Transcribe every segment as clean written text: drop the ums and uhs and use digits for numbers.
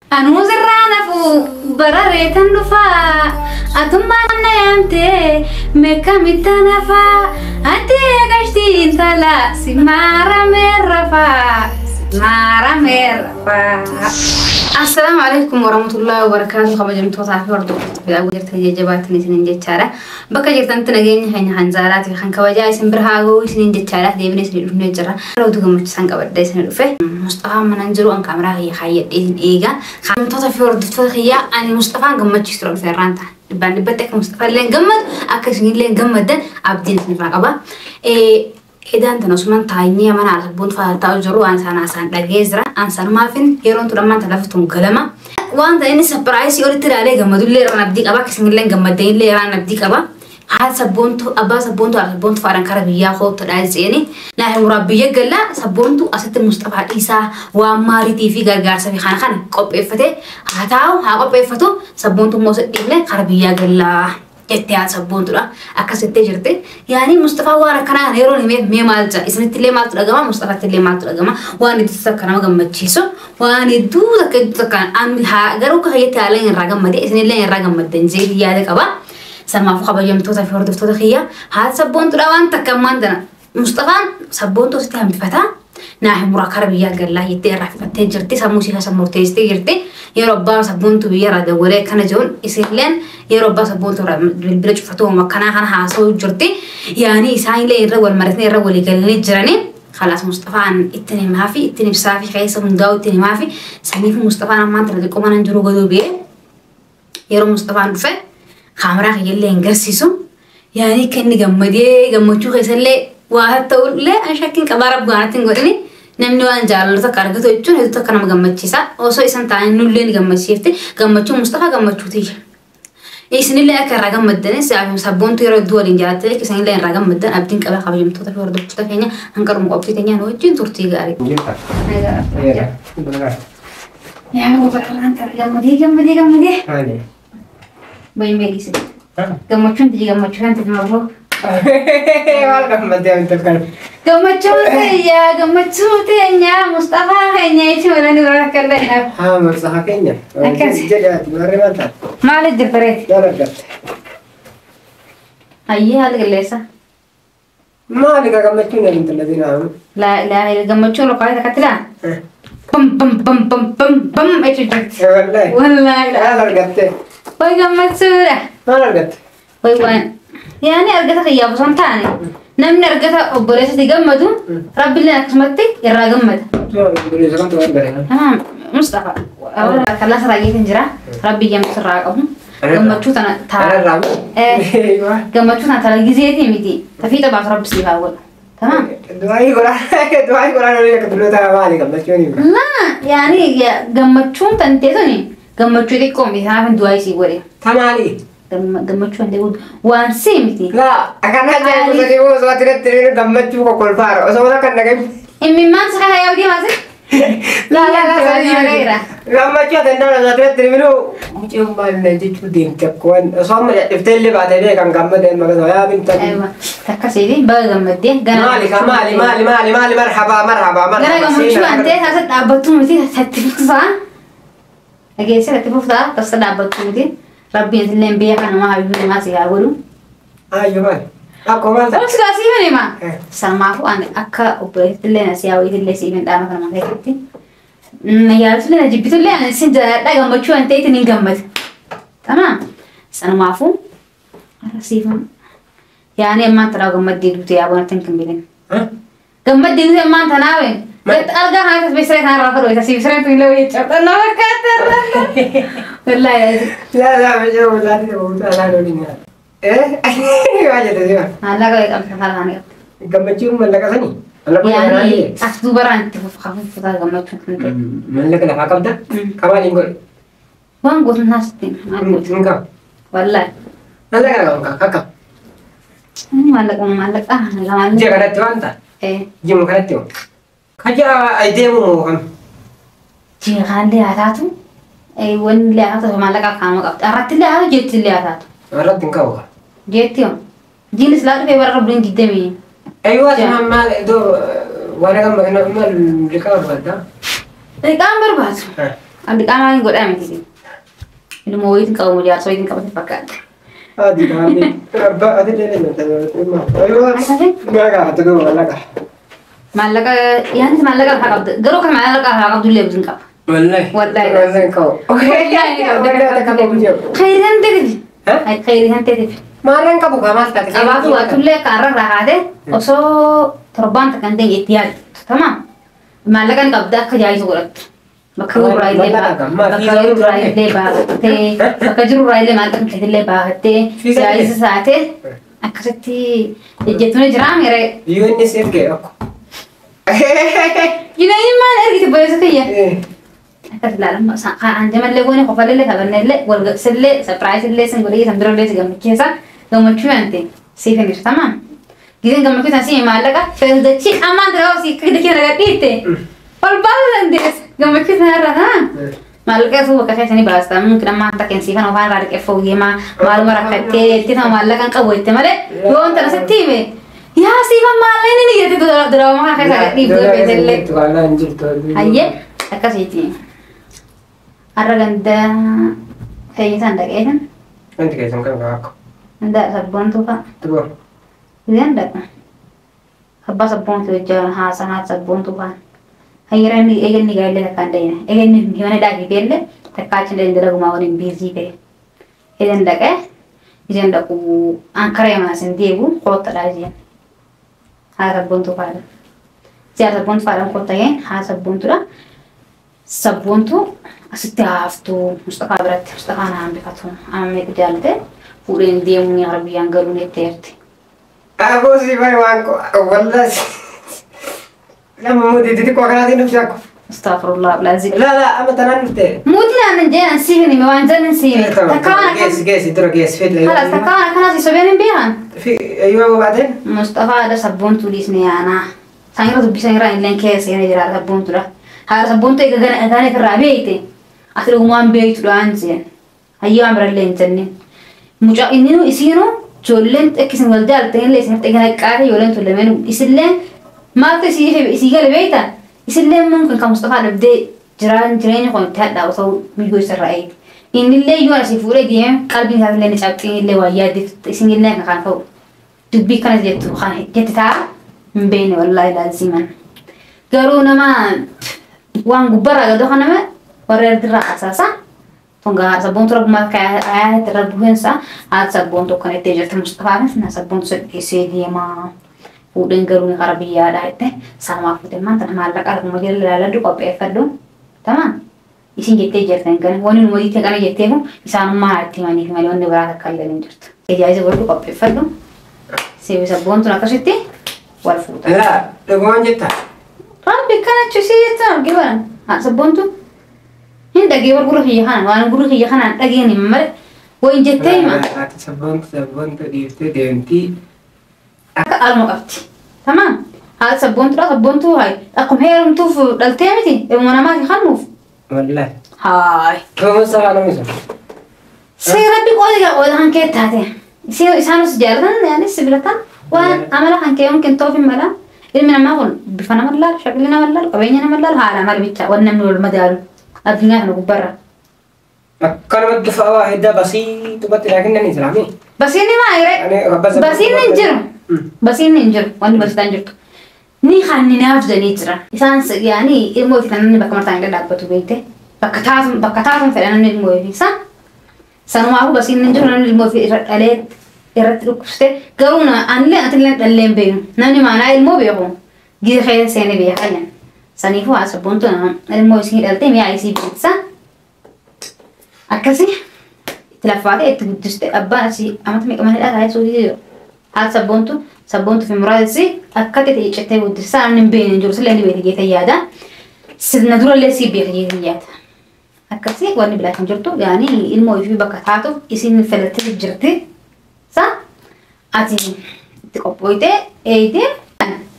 Anuu sirraa nafu barareetan dhufaa atummaan na yaamtee meeqamitta nafaa ati gashtii intala si maarameerrafaa si maarameerrafaa. Assalaamu alaikum warahmatullahi wabarakatuh kabajamtootaa fi hordoftoota bidhaa jirtan jajjabaattan isiniin jechaadha. Bakka jirtanitti nageenya keenya kan jaalaatii fi kan kabajaa isin bira haa ga'u isiniin jechaadha. Deebinee isinii dhufnee jirra. Oduu gammachiisaan qabadhee isin dhufe. Mustafaan mana hin jiru an kaameraa kiyya kaayyadhee isin eega. Kabajamtoota fi hordoftoota kiyyaa ani Mustafaan gammachiisu ture dhufe irraan ta'a. Dhibbaan dhibbatti akka Mustafaan illee gammadu akka isinillee gammaddan abdiin isinirraa qaba. Edaan tana osuman taa'ee mana sabboon fa'aa taa'u jiru waan isaan haasa'an dhagee jira. An sanumaafin yeroon tun ammaan tana laftuun galama. Waan ta'e inni sapiraayisii olitti ilaalee gammadullee irraan abdii qaba. Akka isinillee gammaddanillee irraan abdii qaba. Haati sabboontu abbaa sabboontu haadha sabboontu fa'aadhaan kara biyyaa koottadhaa jeeni. Naa himuraa biyya galla sabboontu asitti Mustafaa dhiisaa waan maaliitii fi gargaarsa fi kana kana qopheeffatee haa taa'u haa qopheeffatu sabboontu immoo osoo dhiifne kara biyyaa gallaa. Jettee haati sabboontudha. Akkas jettee jirti. Yaani Mustafaa waan akkanaa kana yeroo himee mee maal jedha? Isinitti illee maaltu dhagama? Mustafaatti illee maaltu dhagama? Waan hedduu takka nama gammachiisu. Waan hedduu takka hedduu takka an haa garuu akka kiyyaatti haala irraa gammadee isinillee irraa gammaddan jedhee yaada qaba. Sanumaafuu kabajamtoota fi hordoftoota kiyya haati sabboontudha waan takka ammaan tana. Mustafaan sabboontuu asitti hambifataa. Naa himuraa kara biyyaa gallaa jettee irraa fifattee jirti. Sammuu ishee keessa murteessitee jirti. Yeroo abbaa sabboontuu biyya irraa dawwalee akkana jiruun isinilleen yeroo abbaa sabboontuu irraa bilbila cufatu akkanaa kana haasa'uu jirti. Yaani isaanillee irra wal maratanii irra walii galanii jiranii. Kalaas Mustafaan ittiin himaa fi ittiin ibsaa fi keessa hundaa'u ittiin himaa fi saniif Mustafaan ammaan tana xiqqoo mana jiru gaduu biyee yeroo Mustafaan dhufe kaameraa kiyyallee hin garsiisu. Yaani akka inni gammadee gammachuu keessallee waa ta'ullee an shakkiin qabaa rabbi waan hin godhini namni waan jaalatu takka argatu jechuun hedduu takka nama gammachiisa. Osoo isan taa'anii nullee ni gammachiifte gammachuun Mustafaa gammachuu tiyya. Isinillee akka irraa gammaddanis sabboontu yeroo hedduu waliin jaallattee akka isinillee irraa gammaddan abdiin qaba kabajamtoota fi hordoftoota keenya hanqaruma qophii teenyaan wajjin turtii gaarii. Yaa gobarraan tara gammadee gammadee gammadee. Baay'ee beeksise. Gammachuun tiyya gammachuun tiyya mabrook. Maal gammadee wanti kana? Gammachuu tiyya gammachuu teenya Mustafaa keenya jechuun wala ni bara akka illee. Haa Mustafaa keenya. Akkas. Jedhe ati warri maal taate? Maaliif jirta reeti? Maal argatte? Ayyee haala qilleensa. Maali ka gammachuun hin intalladin haa? Laa ilaaha gammachuun lokaalee takkatti laa? Bam bam bam bam bam bam jechuun jirti. Wallaahi. Wallaahi. Maal argatte? Way gammachuudha. Maal argatte? Way waan yaani argata kiyyaaf osoo hin taane namni argata obboleessatti gammadu rabbillee akkasumatti irraa gammada. Obboleessa kamtu waan bare? Tamaam Mustafa kallaa sirraa geetin jira rabbi yamtu sirraa qabu gammachuu tana Kanarraa moo? Gammachuu tana tala gizeetii miti tafiixa baasu rabbi siif haa godhu. Tamaam. Du'aayii godhaa du'aayii godhaa lolii akka tulloota maali gammachuun hin Laa yaani gammachuun tan ta'e suni gammachuu xiqqoo miti kanaaf du'aayii sii godhe. Tamaali. Gammachuu hin ta'e waan sii miti. Laa akkanaa jedhu sadii osoo ati irratti hiriiru gammachuu kokkolfaara osoo waan akka dhaga'e. Imimmaan si kana yaa'u deemaa si? Laa laa laa sadii gammachuu ati hin osoo ati irratti hiriiru mucaan maal na jechuu deemte akka waan osoo amma dhiftee illee baatee beekan gammadee maqaa yaa binta. Takka seeti baga gammaddee gana. Maali ka maali maali maali maali marhaba marhaba marhaba. Gana gammachuu waan ta'e taasisa dhaabbattuu miti satti fuftaa. Dhageessee satti fuftaa taasisa dhaabbattuu miti. Rabbiin isillee biyya kana maa hayyuu namaa si haa godhu. Ayyo maali? Akkoo maal ta'a? Obsi kaasii himani maa? Sanumaafuu ani akka obboleettillee na siyaa wayiitillee siif hin dhaama kanuma keessatti. Na yaaltullee na jibbitullee ani sin jaalladha gammachuu waan ta'eetiin hin gammada. Tamaam. Sanumaafuu har'a siif yaani ammaan tanaa gammaddee duute yaa bonatti hin beekin. Gammaddee duute ammaan tanaa wee. Algaa kana keessa beeksisa kana irraa fudhate siif sireen tun illee wayii cabxan nama fakkaata irraa. Wallaahi. Laa laa mijoo laa laa laa laa laa. Waa jette si'a. Maallaqa qabda kana qabda. Gammachuun maallaqa sanii? Yaani as dubaraan itti fufa gammachuun kan ta'e. Maallaqa lafaa qabda? Qabaan hin godhe. Waan gootu naasitti maal gootu? Hin qabu. Wallaahi. Maallaqa lafa qaba akka. Maallaqa maallaqa lamaan. Ji'a kanatti waan ta'a? Ji'a kanatti hoo? Kaja deemu moo kam? Ji'a kanallee haa taatu wanni illee haa taatu maallaqa kaa'ama qabdi. Irratti illee haa taatu jeetti illee haa taatu. Irratti hin qabu. Jeetti hoo? Jiinis laa dhufee bara rabbiin digdamii. Aywa maal iddoo waan akkam maal liqaa barbaadda? Liqaan barbaadu. Abdi qaamaa hin godhaa miti. Ilmoo wayiitiin qabamu jaarsa wayiitiin qabate fakkaata. Adi qaamni. Abbaa ati illee ni gaafatu garuu maallaqa. Maallaqa yaanis maallaqa lafaa qabda. Garuu kan maallaqa lafaa qabdu illee busin qaba. Wallahi. Wallahi. Wallahi qabu. Wallahi qabda. Khayriin teetiif. Khayriin teetiif. Maarreen qabu kaa maal taate? Qabaatu waatullee kan irra rahaate osoo torbaan takka hin ta'in itti yaaddu. Tamam. Maallaqa ni qabda akka jaayisu godhattu. Bakka jirurraa illee baafattee bakka jirurraa illee maallaqa keetillee baafattee jaayisa saate akkasitti ejjettuun jira mere. UNS ergee akko. Jineenyi maal ergite boyeessa kiyya? Akkas ilaalama anjamallee goone qofallee taphannellee walsillee sapiraayisillee sin godhee san birallee si gammachiisa gammachuu yaante siif hin ibsatamaa. Gizeen gammachuu san si maallaqa feesdachii ammaan dura si kidikii nagadhiitte ol baasuu dandeessa gammachuu sanarra haa. Maallaqa suu bakka keessanii baasta mumkin ammaan takkeen siifan afaan irraa dhiqeeffoo geemaa maaluma rakkattee itti sama maallaqa hin qabu jette malee yoo wanta asitti hime yaa siifan maallaqni ni jette duraawuma kana keessa gadhiiftuu feesellee. Hayyee akkasiiti. Har'a ganda fe'iisaan dhaqeetan. Wanti keessan kan kaa'akko. Ganda sabboontuu fa'a. Tuba. Gizeen dhaqa. Abbaa sabboontuu hojjaa haasaa haati sabboontuu fa'a. Hayyara inni eeganni gaa'ellee takkaan dhayina. Eeganni himana dhaaqii beelle takkaa achi dhayina dalagumaa waliin biizii ta'e. Eegan dhaqee gizeen dhaqu ankara yamaas hin deebu koottadhaa jeen. Haati sabboontuu fa'aadha. Siyaa sabboontuu fa'aadhaan koottageen haati sabboontuudha. Sabboontuu asitti haaftuu Mustafaa biratti Mustafaa na hambifatu amma meeqa jaalate fuudheen deemuun gara biyyaan galuun jetteerti. Aboo si bari waan wallahi lama muutii xixiqqoo akkanaatiin dhufte akko. Astaghfirullah bilaazi. La la amma tanaan dhufte. Muutii naan jeen siif hime waan jeen si hime. Takka waan akkas. Geessi geessi dura geessi fedha. Halas takka waan akkanaa si sobeen hin beekan. Yoo baateen. Mustafaa dha sabboontuu dhiisne yaanaa. Isaan irra dubbisan irraa illeen keessa seenee jira sabboontuudha. Haala sabboontuu eega gana irraa beekte. Ati dhugumaan beektuudhaan jeen. Hayyee waan birallee hin jenne. Mucaa inni isiinuu ijoolleen akkasiin wal jaallatanii isinitti eegana qaate ijoolleen tun lameen isillee maaltu isii gale beekta? Isillee mumkin kan Mustafaa dhabdee jiraan jireenya kun itti hadhaa'u ta'uu miyyoo isarraa eegi. Innillee yoo asii fuudhee deemee qalbiin isaatillee ni cabxii illee waa yaadde isinillee kan kan ta'u. Dubbii kanas jettu kan jetti ta'a hin beekne wallaahi laaziman. Garuu nama waan gubbarraa gadoo kan nama warra irraa asaasa. Tunga sabboontu rabbumaa ayaatti rabbuheensa haati sabboontu akkana itti jirti Mustafaanis na sabboontu saddeessee deemaa. Fuudheen garuu ni kara biyyaadha jette saamaa fuute maanta maallaqa akkuma jala ilaaladhu qopheeffadhu. Tamam. Isin jettee jirtan kana wanni nu walitti kana jetteefu isaanummaa itti himaniif malee wanni biraa takka illee hin jirtu. Ijaajisa godhu qopheeffadhu. Seebi sabboontuun akkasitti wal fuuta. La dhugumaan jetta. Rabbi kana chisii jettan argee baran. Haa sabboontu hin dhagee war gurra kiyya kanaan waan gurra kiyya kanaan dhageen hin malee wayin jettee hima. Haati sabboontu sabboontu dhiiftee deemtii. Akka alma qabdi. Tamam. Haati sabboontuudha sabboontuu hayi akkuma heerumtuuf dhaltee miti ilma namaati kannuuf. Wallahi. Hayi. Gomos sabaa namni sun. Si rabbi qooda qooda kan kee taate. Isaanis jaalatan yaanis si filatan waan amala kan kee yookiin ta'uuf hin mala. Ilmi namaa kun bifa nama laalu, shakilli nama laalu, qabeenya nama laalu, haala mala bicha waan namni wal madaalu addunyaa kana gubbarra. Akkanumatti dhufa waa hedduu basiitumatti laakiin nan islaamii. Basiinni maa yeree? Basiinni hin jiru. Basiinni hin jiru. Wanni basiitaan jirtu. Ni kanninaaf jedhanii jira. Isaan yaani ilmoo fi namni bakka martaan irra dhaabbatu beekte. Bakka taatuun fedha namni ilmoo fi isaan. Sanumaafuu basiinni hin jiru namni ilmoo fi irra dhalee irratti dhukkubsite garuu anillee atillee dhallee hin beeknu. Namni maanaa ilmoo beeku gida keessa seenee beekaa jiran. Saniifuu haa sabboontu ilmoo isii dhaltee mi'a isii beeksisa. Akkasi itti laffaatee itti guddiste abbaan asii amata meeqa mana hidhaa taa'ee suutii jiru. Haati sabboontu sabboontu fi muraasni akka ta'e cittee guddisa namni hin beekne hin jiru sillee ni beekte jeetee yaada. Sirna durallee sii beeka jeetee yaada. Akkasi wanni biraa kan jirtu yaani ilmoo ifii bakka taatuuf isin filattee jirti. Sa ati itti qophooytee eeyitee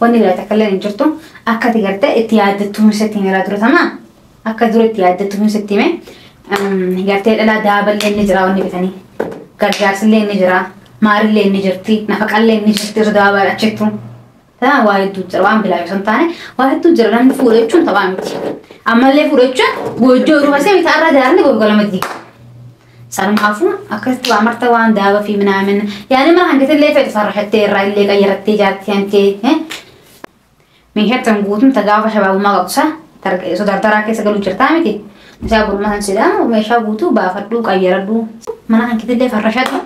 wanni biraa takka illee hin jirtu akka ati gartee itti yaaddattu sitti himeera dura tamaa akka dura itti yaaddattu sitti hime gartee dhalaa daaballee inni jira wanni bitanii gargaarsillee inni jira maarillee inni jirti nafaqallee inni jirti osoo daabaa achittu Tanaan waa hedduu jira waan bilaa osoo hin taane waa hedduu jira namni fuudha jechuun taphaa miti. Ammallee fuudha jechuun goojjoo yeroo basee miti arra jaarni golgolama diiga. Sanumaafuu akkasitti waa marta waan daaba fi minaamin yaani mana hangatillee fedhu farraxattee irraa illee qayyarattee jaartii hantee meeshaa guutuun ta gaafa shabaabummaa qabdu sa osoo dardaraa keessa galuu jirtaa miti. Isaa gurmaa san sidaamu meeshaa guutuu baafadhuu qayyaradhuu mana hankitillee farrashadhu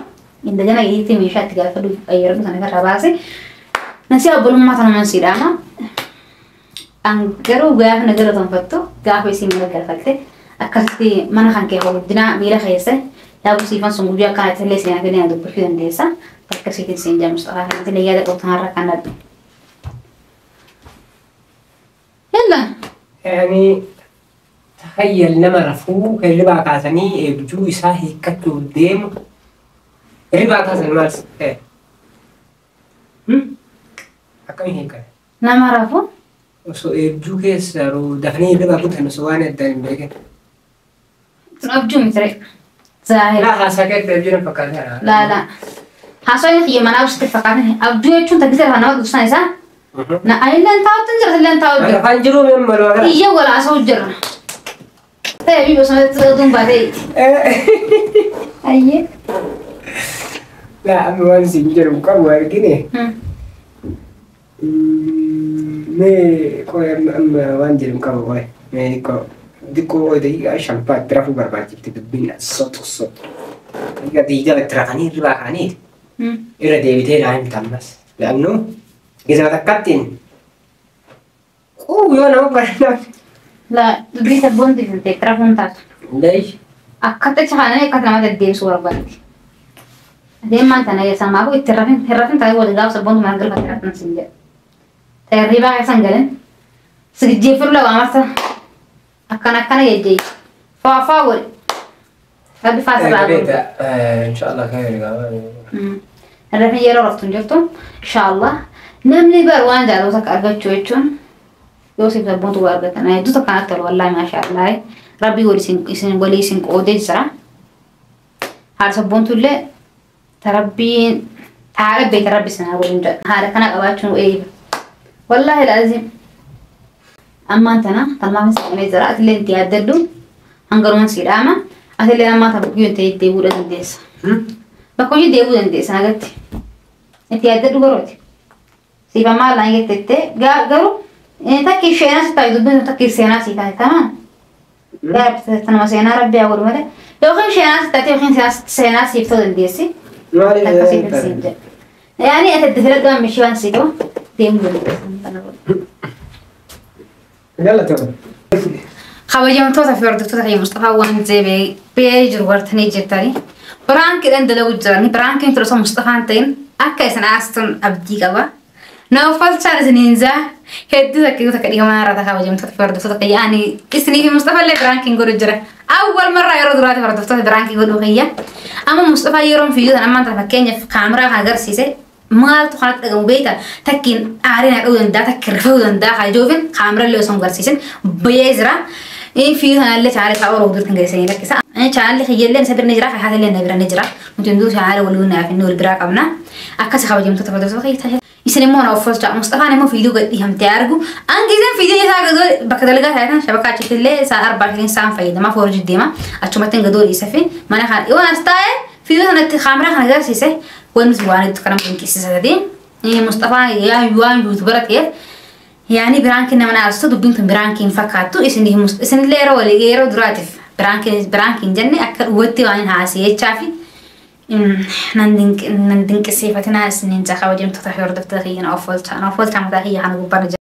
indagana itti meeshaa itti galfadhu qayyaradhu sana irraa baase nasi obbolummaa tanuman sidaama. An garuu gaafa na galateeffattu gaafa isiin mana galfatte akkasitti mana kan kee guddinaa miila keessa yaabu siifan sun guyyaa akkanatti illee seenaa kennee dubbachuu dandeessa. Akkasiitiin siin jedhamu Mustafaa kanatti illee yaada qabdu kanarra kan addu. Yalla. Yani تخيل nama rafuu hirribaa kaasanii eebjuu isaa hiikkachuuf deemu hirribaa kaasan maal ta'e? Akkamiin hiikkate? Nama rafuu? Osoo eebjuu keessa yeroo dafanii hirribaa kutan osoo waan addaan hin beekin. Sun abjuu miti ree. Zaahira. Laa haasaa keetti eebjuu na fakkaata. Laa laa. Haasawni kiyya manaa ibsitti fakkaatan abjuu jechuun takkisa lafa nama dhufsan isaa. Na ayilleen taa'utti hin jira illeen taa'u jira. Afaan jiruu min maluu gara. Iyya wal haasa'u jira. Ta'e biyya osoo oduun baatee. Ayyee. Laa amma waan siin jedhu qabu argine. Mee qoy amma waan jedhu qabu qoy. Mee xiqqoo daqiiqaa shanfaatti rafuu barbaachifti dubbiin sotu sotu. Daqiiqaa diidama itti rafanii hirribaa kaanii irra deebitee naa himta ammas. Laannu gisa takkattiin quu yoo nama barnaa. Laa dubbii sabboon diilte rafuun taatu. Leesh. Akkatti achi kaananii akkatti nama deddeebisuu barbaaddi. Deemaan tana keessaa maafuu itti rafin rafin taatee wal gaafa sabboon mana galfatte rafin siin jedha. Ta'e hirribaa keessa hin galin. Sigijjeeffadhu lama marta. Akkana akkana jejjeeyi. Faa faa godhi. Rabbi faa sirraa godhu. Inshallah khayr gaafa. Rafin yeroo raftu hin jirtu. Inshallah. Namni bar waan jaalatu takka argachuu jechuun yoo siif sabboontu waa argatan hedduu takka natti tola wallaahi maashaallah. Rabbi isin walii isin qoodee jira. Haadha sabboontu illee tarabbiin haadha beekta rabbi isin haa godhu jedha. Haadha kana qabaachuun eeyyiba. Wallaahi laazim. Ammaan tana talmaafin saamee jira. Atillee itti yaaddadhu. Hangaruman si dhaama. Atillee ammaa tana guyyoo ta'e deebi'uu dandeessa. Bakka hojii deebi'uu dandeessa nagatti. Itti yaaddadhu garooti. Siif ammaa laan jettee garuu takki seenaa si taate dubbiin takki seenaa si taate tamaan. Tanuma seenaa rabbi haa godhu malee. Yookiin seenaa si taate yookiin seenaa siif ta'uu dandeessi. Akkasiitiin siin jedha. Yaani ati itti filadhu amma ishee waan si ta'u deemuu dandeessa. Galatama. Kabajamtoota fi hordoftoota kiyya Mustafaa waan bee jiru bartanii jirtanii. Biraankiidhaan dalagu jiranii. Biraankiin ture osoo Mustafaan ta'in akka isin aastun abdii qaba. Na uffalchaan isiniin zaa hedduu takka takka dhigamaa irraa kabajamtoota fi hordoftoota kiyya ani isinii fi Mustafaa illee biraankiin godhu jira. Awwal marraa yeroo duraati hordoftoota biraankii godhuu kiyya. Amma Mustafaa yeroon fiiguu tan ammaan tana fakkeenyaaf kaameraa kan agarsiise maaltu kanatti dhagamu beekta takkiin aariin dha'uu danda'a takkiin rifa'uu danda'a kajoofin kaameraa illee osoo hin agarsiisin bayee jira. Fiiguu tanallee chaanala isaa oroo durtiin geessanii lakkisa. Chaanalli kiyyallee isa bira ni jira haati na bira ni jira. Nuti hunduu chaanala walii naaf inni wal biraa qabna. Akkas kabajamtoota hordoftoota kiyya. Isin immoo na uffalchaa Mustafaan immoo fiiguu gad dhihamtee argu. Angisan fiiguu isaa gadoo bakka dalagaa taa'ee shabakaa achitti illee isaa arbaa shaniin isaan fayyadamaa foorji deema. Achumatti gadoo dhiisa fi mana kana yoo as taa'e fiiguu sanatti kaameraa kana agarsiise wanti waan itti kana dinqisiisa ta'e. Mustafaan yaa waan yuutubara ta'eef yaani biraankiin nama naasisu dubbiin tun biraankiin fakkaattu isinillee yeroo walii yeroo duraatiif biraankiin jenne akka dhugatti waan haasee jechaa fi nan dinqisiifatinaa isiniin jaa kabajamtoota fi hordoftoota kiyya na of oolchaa mataa kiyya kana gubbaarra jira.